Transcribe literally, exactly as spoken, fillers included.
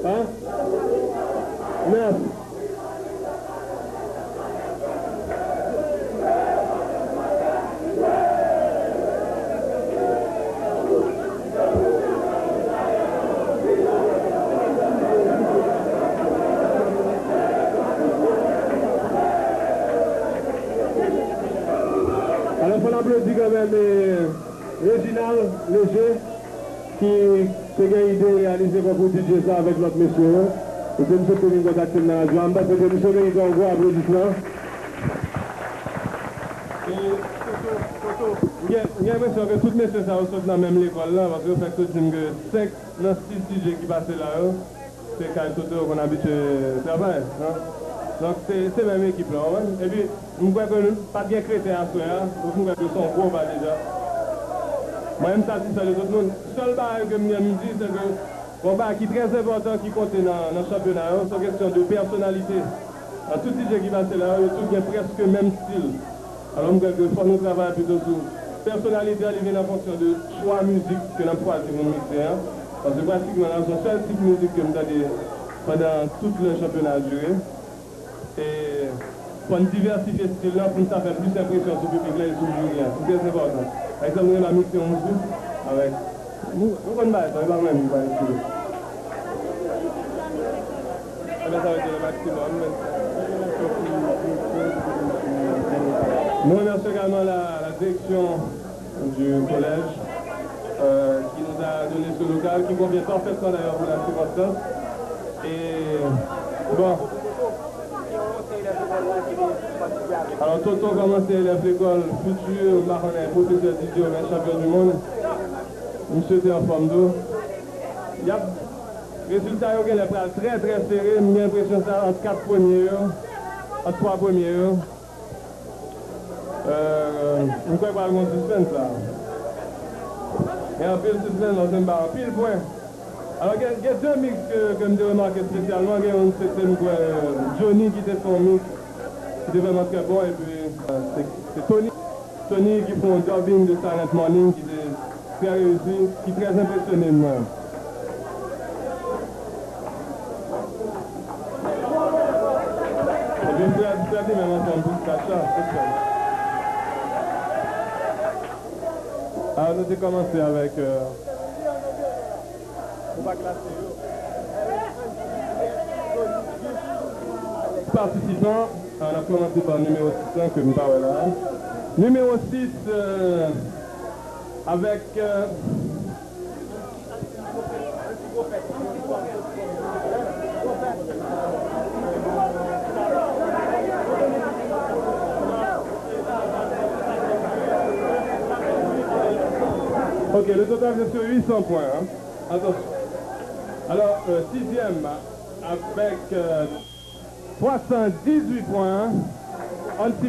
Hein? Nèf. Alò, fò n aplodi kanmenm, eh, Reginald Léger, ki te gen ide reyalize konkou D J sa avèk lòt mesye yo. Epi misye te vin kontakte m nan radyo a. M panse ke misye merite yon gwo aplodisman. E, Toto, Toto, m gen, m gen enpresyon ke tout mesye sa yo sot nan menm lekòl la, paske yo fèk sot di m ke senk nan sis D J ki pase la yo, se kay Toto yo konn abitye travay, non? Donk, se, se menm ekip la, w konprann? Epi, m kwè ke nou pa t gen kreten aswè a, donk m kwè ke se yon gwo pa deja. Mwen, m satisfè de tout moun. Sèl bagay ke m gen m di, se ke yon bagay ki trè enpòtan ki konte nan, nan chanpyona yo, se yon kesyon de pèsonalite. Nan tout D J ki pase la yo, yo tout gen prèske menm estil. Alò, m kwè ke fò nou travay pito sou pèsonalite a, li vin an fonksyon de chwa mizik ke n ap chwazi pou n mikse an. Paske pratikman, n a se yon sèl tip mizik ke m tande pandan tout lè chanpyona a dire. E fò n divèsifye estil la pou n sa fè plis enpresyon sou piblik la e sou jiri a. Se trè enpòtan. Pa egzanp, nou gen dwa mikse yon sou avèk. Nou, nou konn bagay sa, e pa mwen menm ki pral eksplike. Ebyen, sa va être le maximum. Nous remercions également la, la direction du collège, euh, qui nous a donné ce local, qui convient parfaitement d'ailleurs pour la circonstance. Et, bon. Alò, Toto kòmanse elèv lekòl, futur, m pa konnen, pwofesè D J oubyen champion du monde. Misye te anfòm tou. Y ap, rezilta yo genlè pral trè, trè sere. M gen enpresyon sa ant kat premye yo, ant twa premye yo. Euh, m kwè pral gen yon sispens la. Gen anpil sispens, paske m ba anpil pwen. Alò, gen, gen de mix ke, ke m te remake espesyalman. Gen youn, se te, m kwè, Johnny ki te fè yon mix ki te vrèman trè bon, epi, euh, se, se Tony, Tony ki fè yon dubbing de Silent Morning ki te trè reyisi, ki trè enpresyone m, mwen. Epi m fè, m fè li menm ansanm pou Sacha, tout fè. Alò, nou te kòmanse avèk, euh, nou pa klase yo. Patisipan, euh, n ap kòmanse pa nimewo sis lan ke m pa wè la. Nimewo sis, euh, avèk, euh, Ok, le total se sur huit cents points, hein. Attention. Alors, euh, sixième avec, euh, soixante-dix-huit points, hein. Un petit